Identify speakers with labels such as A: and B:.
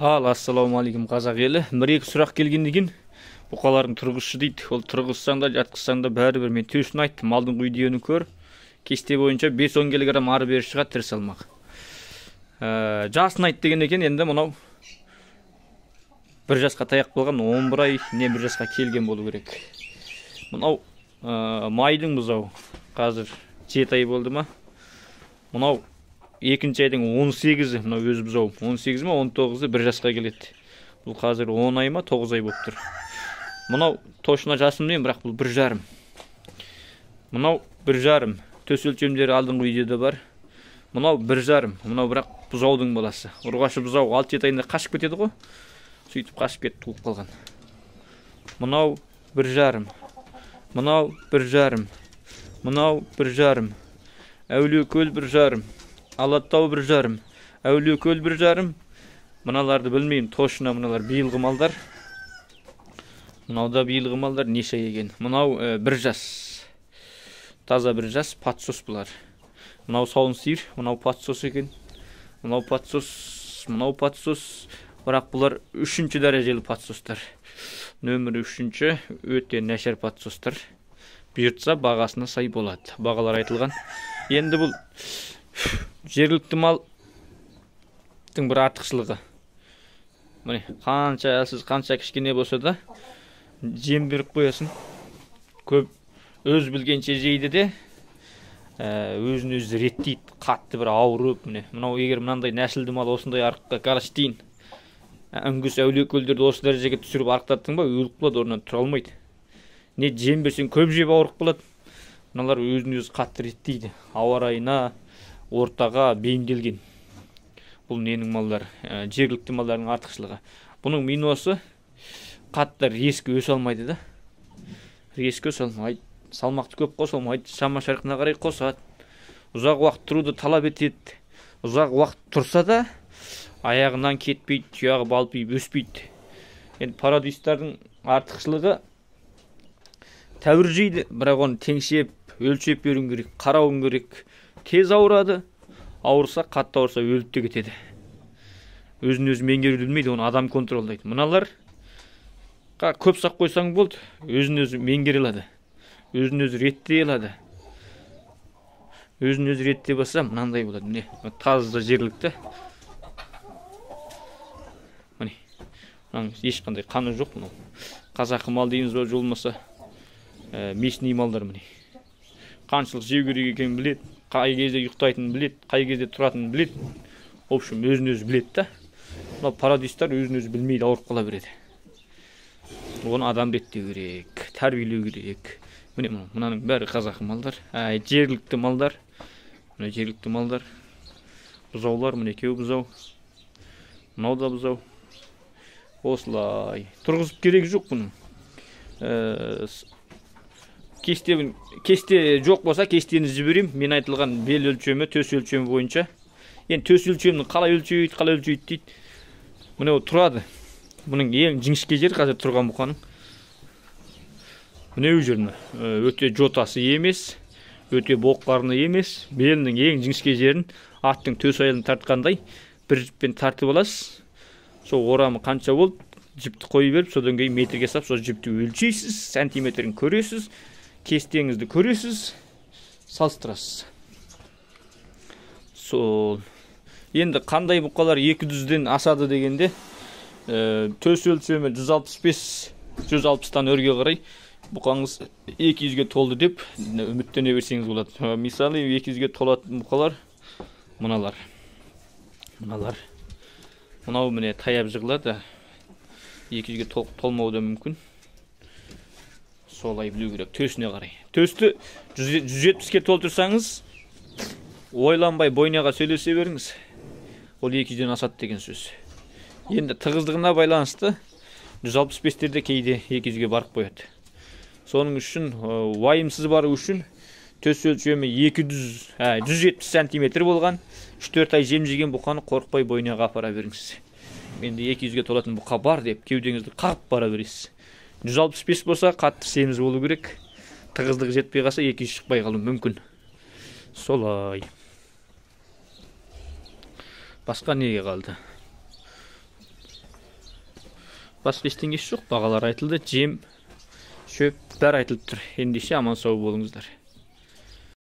A: Ал ассалаумағалейкум, қазақ елі. Бір-екі сұрақ келген екен. Бұқалардың тұрғызшы дейді. Ол тұрғызсаң да, жатқызсаң да бәрібір. Мен төсін айттым, малдың видеоны көр. Кесте бойынша 5-10 килограмм ары бері шығады тірі салмақ. Жасын айт деген екен. Енді мынау бір жасқа таяқ болған, 11 ай не бір жасқа келген болу керек. Мынау майдың бұзауы. Қазір 7 ай болды ма? Мынау екінші айдың 18-і, мынау өз бұзау. 18 ма, 19-ы бір жасқа келеді. Бұл қазір 10 ай ма, 9 ай болып тұр. Мынау точно жасым деймін, бірақ бұл 1,5. Мынау 1,5. Төс өлшемдері алдыңғы видеода бар. Мынау 1,5. Мынау бірақ бұзаудың баласы. Ұрғашы бұзау 6-7 айында қашып кетеді ғой. Сөйтіп қашып кетіп туып қалған. Мынау 1,5. Мынау 1,5. Мынау 1,5. Әулиекөл 1,5. Алатау 1,5. Әулиекөл 1,5. Мыналарды білмеймін, точно мыналар биылғы малдар. Мынау да биылғы малдар, неше екен. Мынау 1 жас. Таза 1 жас, подсос бұлар. Мынау сауын сиыр, мынау подсос екен. Мынау подсос, мынау подсос. Бірақ бұлар 3-ші дәрежелі подсостар. Нөмірі 3-ші, өте нашар подсостар. Бұйыртса бағасына сай болады. Бағалар айтылған. Енді бұл жергілікті малдың бір артықшылығы. Міне, қанша әлсіз, қанша кішкене болса да жем беріп қоясың. Көп өз білгенше жейді де, өзін өзі реттейді, қатты бір ауырып, міне. Мынау егер мынандай нәсілді мал осындай арыққа Голштин, үңгіс әулиекөлдерді осы дәрежеге түсіріп арықтаттың ба, өліп қалады, орнынан тұра алмайды. Не жем берсең көп жеп ауырып қалады. Мыналар өзін өзі қатты реттейді. Ауа райына, ортаға бейімделген. Бұл ненің малдар, жергілікті малдардың артықшылығы. Бұның минусы қатты резкі өсе алмайды да. Резкі өсе алмайды, салмақты көп қоса алмайды, шама шарқына қарай қосады. Ұзақ уақыт тұруды талап етеді. Ұзақ уақыт тұрса да аяғынан кетпейді, тұяғы балпиып өспейді. Енді парадистардың артықшылығы тәуір жейді, бірақ оны теңшеп, өлшеп беруің керек, қарауың керек. Тез ауырады, ауырса, қатты ауырса өліп те кетеді. Өзін өзі меңгеруді білмейді, оны адам контролдайды. Мыналар көп сақ қойсаң болды, өзін өзі меңгере алады, өзін өзі реттей алады. Өзін өзі реттей басса мынандай болады. Міне, таза жергілікті. Міне, мынаның ешқандай қаны жоқ мынау. Қазақы мал дейміз ба, болмаса местный малдар міне. Қаншалық жеу керек екенін біледі, қай кезде ұйықтайтынын біледі, қай кезде тұратынын біледі. В общем, өзін өзі біледі да. Мынау парадистар өзін өзі білмейді, ауырып қала береді. Оны адам реттеу керек, тәрбиелеу керек. Міне мынаның бәрі қазақы малдар, жергілікті малдар. Міне жергілікті малдар. Бұзаулар, міне екеуі бұзау. Мынау да бұзау. Осылай. Тұрғызып керек жоқ бұның. Кесте жоқ болса кестені жіберейін. Мен айтылған бел өлшемі, төс өлшемі бойынша. Енді төс өлшемін қалай өлшейді, қалай өлшейді дейді. Міне ол тұрады. Бұның ең жіңішке жері қазір тұрған бұқаның. Міне жер мына. Өте жотасы емес, өте боқ қарны емес. Белінің ең жіңішке жерін аттың төс айылын тартқандай бір жіппен тартып аласыз. Сол орамы қанша болды, жіпті қойып беріп, содан кейін метрге сап, сол жіпті өлшейсіз, сантиметрін көресіз, кестеңізді көресіз, салыстырасыз. Сол. Енді қандай бұқалар 200-ден асады дегенде, төс өлшемі 165, 160-тан өрге қарай бұқаңыз 200-ге толды деп үміттене берсеңіз болады. Мысалы, 200-ге толатын бұқалар мыналар. Мыналар. Мынау міне таяп жығылады. 200-ге толмауы да мүмкін. Солай білу керек, төсіне қарай. Төсті 170-ке толтырсаңыз, ойланбай бойнаға сөйлесе беріңіз. Ол 200-ден асады деген сөз. Енді тығыздығына байланысты 165-терде кейде 200-ге барып қояды. Соның үшін, уайымсыз бару үшін төс өлшемі 170 сантиметр болған, 3-4 ай жем жеген бұқаны қорықпай бойнаға апара беріңіз. Енді 200-ге толатын бұқа бар деп кеудеңізді қағып бара бересіз. 165 болса қатты семіз болу керек. Тығыздығы жетпей қалса 200 шықпай қалуы мүмкін. Солай. Басқа неге қалды? Басқа ештеңесі жоқ, бағалар айтылды, жем, шөп бәрі айтылып тұр. Ендеше аман сау болыңыздар.